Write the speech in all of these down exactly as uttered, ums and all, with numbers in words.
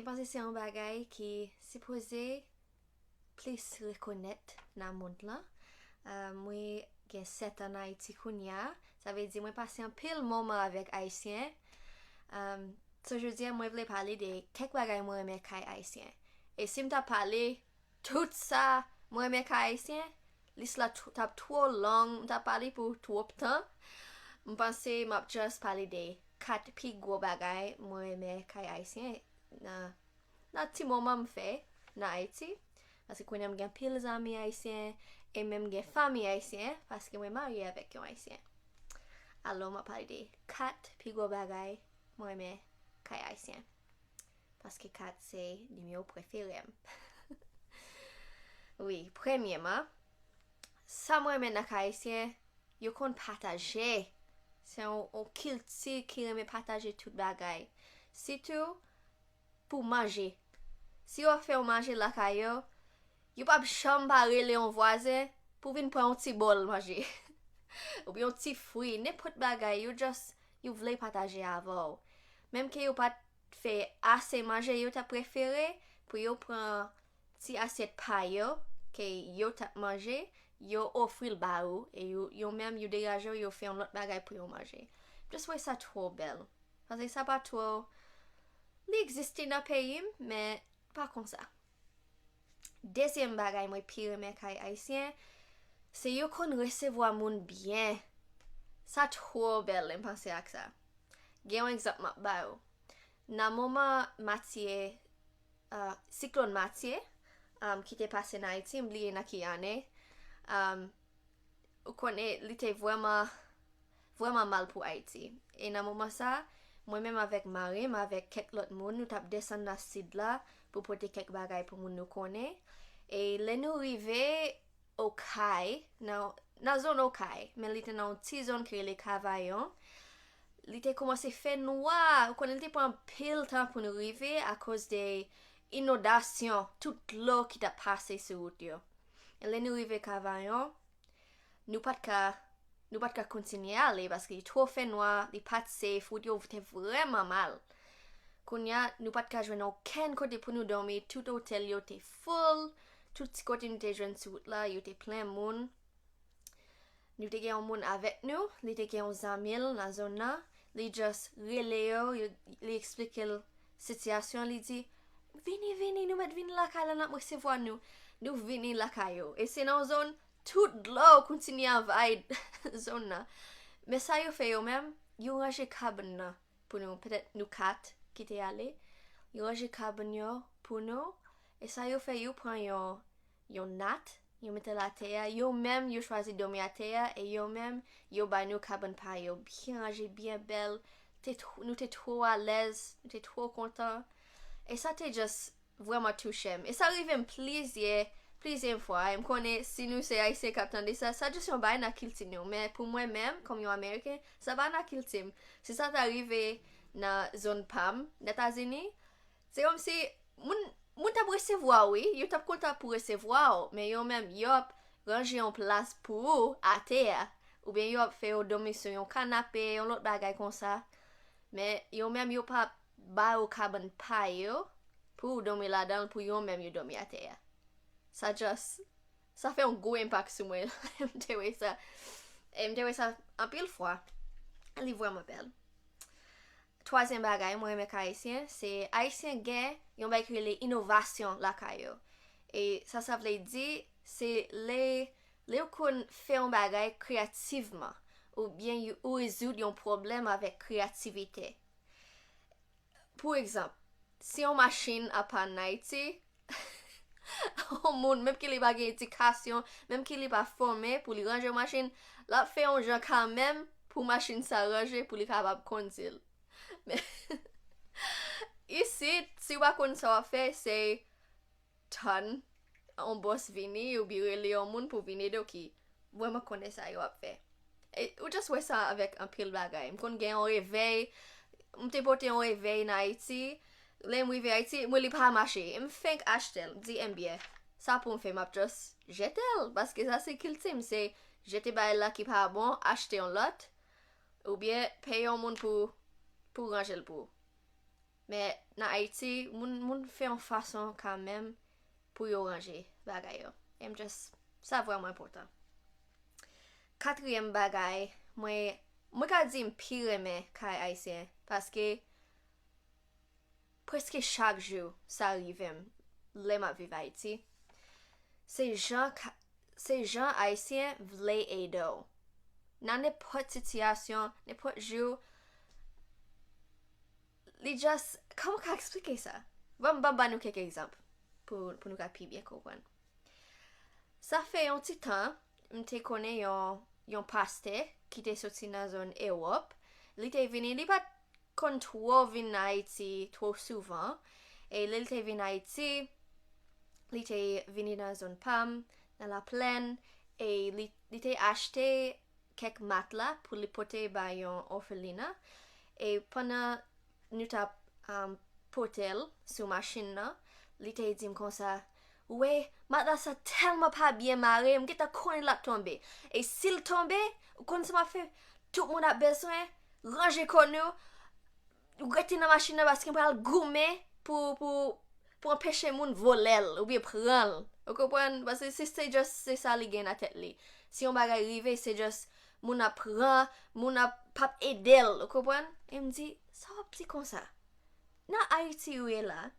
Mwen panse se yon bagay ki sipoze plis rekonèt nan mond lan. Uh, mwen gen sèt an Ayiti kounye a. Sa vle di mwen pase anpil moman avèk Ayisyen. Um, so jodi a mwen vle pale de kèk bagay mwen renmen kay Ayisyen. E si m ta pale tout sa mwen renmen kay Ayisyen, lis la t ap twò long, m ta pale pou twòp tan. M panse m ap just pale de kat pi gwo bagay mwen renmen kay Ayisyen nan, nan ti moman m fè nan Ayiti. Paske kounye a m gen pil zanmi Ayisyen e menm gen fanmi Ayisyen paske mwen marye avèk yon Ayisyen. Alò m ap pale de kat pi gwo bagay mwen renmen kay Ayisyen. Paske kat se nimewo prefere m. Wi, premyèman, sa mwen renmen nan kay Ayisyen, yo konn pataje. Se yon, yon kilti ki renmen pataje tout bagay. Sitou pou manje. Si yo fè yon manje lakay yo, yo p ap janm pa rele yon vwazen pou vin pran yon ti bòl manje. Oubyen yon ti fwi, nenpòt bagay, yo just, yo vle pataje avè w. Menm ke yo pa t fè ase manje, yo ta prefere pou yo pran ti asyèt pa yo ke yo t ap manje, yo ofri l ba ou, e yo, yo menm, yo degaje yo, yo fè yon lòt bagay pou yo manje. Just wè sa twò bèl. Paske sa pa twò, li egziste nan peyi m, men pa konsa. Dezyèm bagay mwen pi renmen kay Ayisyen, se yo konn resevwa moun byen. Sa twò bèl, lè m panse ak sa. Gen yon egzanp m ap ba ou. Nan moman Matye, uh, siklòn Matye, um, ki te pase nan Ayiti, m bliye nan ki ane, um, ou konnen, li te vrèman, vrèman mal pou Ayiti. E nan moman sa, mwen menm avèk mari m, avèk kèk lòt moun, nou t ap desann nan sid la pou pote kèk bagay pou moun nou konnen. E lè nou rive Okay, nan, nan zòn Okay, men li te nan yon ti zòn ki rele Kavayon. Li te kòmanse fè nwa, ou konnen li te pran anpil tan pou nou rive akoz de inondasyon, tout dlo ki t ap pase sou wout yo. E lè nou rive Kavayon, nou pa t ka, nou pa t ka kontinye ale paske li twò fè nwa, li pa t safe, wout yo te vrèman mal. Kounye a, nou pa t ka jwenn okenn kote pou nou dòmi, tout otèl yo te full, tout ti kote nou te jwenn sou wout la, yo te plen moun. Nou te gen yon moun avèk nou, li te gen yon zanmi l nan zòn nan, li just rele yo, yo, li eksplike l sitiyasyon, li di, "Vini, vini, nou mèt vini lakay la, n ap resevwa nou." Nou vini lakay yo. E se nan yon zòn, tout dlo kontinye anvayi zòn nan. Men sa yo fè yo menm, yo ranje kabann nan pou nou, petèt nou kat ki te ale. Yo ranje kabann yo pou nou. E sa yo fè, yo pran yon, yon nat, yo mete l atè a. Yo menm, yo chwazi dòmi atè a. E yo menm, yo bay nou kabann pa yo, byen ranje, byen bèl. Te tw-, nou te twò alèz, nou te twò kontan. E sa te just vrèman touche m. E sa rive m plizyè, plizyè fwa. E m konnen si nou se Ayisyen k ap tande sa, sa just yon bagay nan kilti nou. Men pou mwen menm, kòm yon Ameriken, sa pa nan kilti m. Si sa ta rive nan zòn pa m, Etazini, se kòmsi moun, moun t ap resevwa w, wi. Yo t ap kontan pou resevwa w. Men yo menm, yo ap ranje yon plas pou ou atè a. Oubyen yo ap fè yo dòmi sou yon kanape, yon lòt bagay konsa. Men yo menm, yo pa ba yo kabann pa yo pou yo dòmi ladan l, pou yo menm yo dòmi atè a. Sa just, sa fè yon gwo enpak sou mwen. M te wè sa. E m te wè sa anpil fwa. Li vrèman bèl. Twazyèm bagay mwen renmen kay Ayisyen, se Ayisyen gen yon bagay ki rele inovasyon lakay yo. E sa, sa vle di, se lè, lè yo konn fè yon bagay kreyativman, oubyen yo, ou rezoud yon pwoblèm avèk kreyativite. Pou egzanp, si yon machin ap pann Ayiti, yon moun, menm ke li pa gen edikasyon, menm ke li pa fòme pou li ranje yon machin, l ap fè yon jan kanmenm pou machin sa ranje, pou li kapab kondui l. Men, isit, si w pa konn sa w ap fè, se tann yon bòs vini, oubyen rele yon moun pou vin ede w ki vrèman konnen sa yo ap fè. E, ou just wè sa avèk anpil bagay. M konn gen yon revèy, m te pote yon revèy nan Ayiti. Lè m rive Ayiti, m wè li pa mache. M fenk achte l. M di, "Enbyen, sa pou m fè, m ap just jete l." Paske sa se kilti m, se jete bagay la ki pa bon, achte yon lòt, oubyen peye yon moun pou, pou ranje l pou ou. Men nan Ayiti, moun, moun fè yon fason kanmenm pou yo ranje bagay yo. E m just, sa vrèman enpòtan. Katriyèm bagay, mwen, mwen ka di m pi renmen kay ayisyen, paske prèske chak jou sa rive m lè m ap viv Ayiti. Se jan ka, se jan ayisyen vle ede w. Nan nenpòt sitiyasyon, nenpòt jou, li just, kòman ka eksplike sa? Bon, m ban nou kèk egzanp pou, pou nou ka pi byen konprann. Sa fè yon ti tan, m te konnen yon, yon pastè ki te soti nan zòn Ewòp. Li te vini, li pa t konn twò vin Ayiti twò souvan. E lè li te vin Ayiti, li te vini nan zòn pa m, nan Laplèn, e li, li te achte kèk matla pou li pote ba yon òfelina. E pandan nou t ap, um, pote l sou machin nan, li te di m konsa, "Ou wè, matla sa tèlman pa byen mare, m gentan konnen l ap tonbe. E si l tonbe, ou konn sa m ap fè? Tout moun ap bezwen ranje kò nou, ou rete nan machin nan paske m pral goumen pou, pou, pou anpeche moun vole l oubyen pran l." Ou konprann? Paske se, se just, se sa li gen nan tèt li. Si yon bagay rive, se just moun ap pran, moun ap p ap ede l, ou konprann? E m di, "Sa w ap di konsa? Nan Ayiti ou ye la,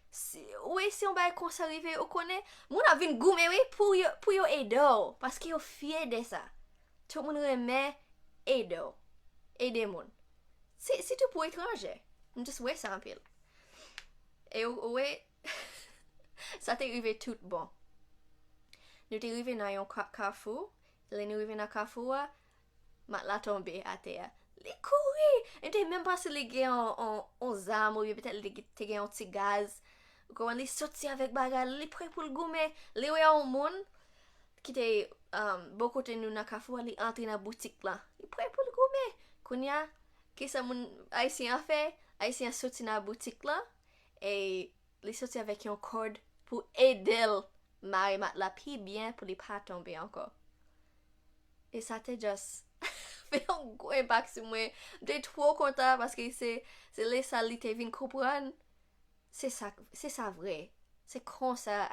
si, ou wè si yon bagay konsa rive, ou konnen, moun ap vin goumen, wi, pou yo, pou yo ede w, paske yo fyè de sa. Tout moun renmen ede w, ede moun. Si, sitou pou etranje. M just wè sa anpil." E ou, ou wè, sa te rive tout bon. Nou te rive nan yon ka-, kafou. Lè nou rive nan kafou a, matla tonbe atè a. Li kouri! Li te menm panse li gen yon, yon, yon zam oubyen petèt li te, te gen yon ti gaz. Ou konprann? Li soti avèk bagay li, li prè pou l goumen. Li wè yon moun ki te, um, bò kote nou nan kafou a, li antre nan boutik lan. Li prè pou l goumen. Kounye a, kisa moun ayisyen an fè? Ayisyen an soti nan boutik lan e li soti avèk yon kòd pou ede l mare matla pi byen pou li pa tonbe ankò. E sa te just fè yon gwo enpak sou mwen. M te twò kontan paske se, se lè sa li te vin konprann. Se sa, se sa vre. Se konsa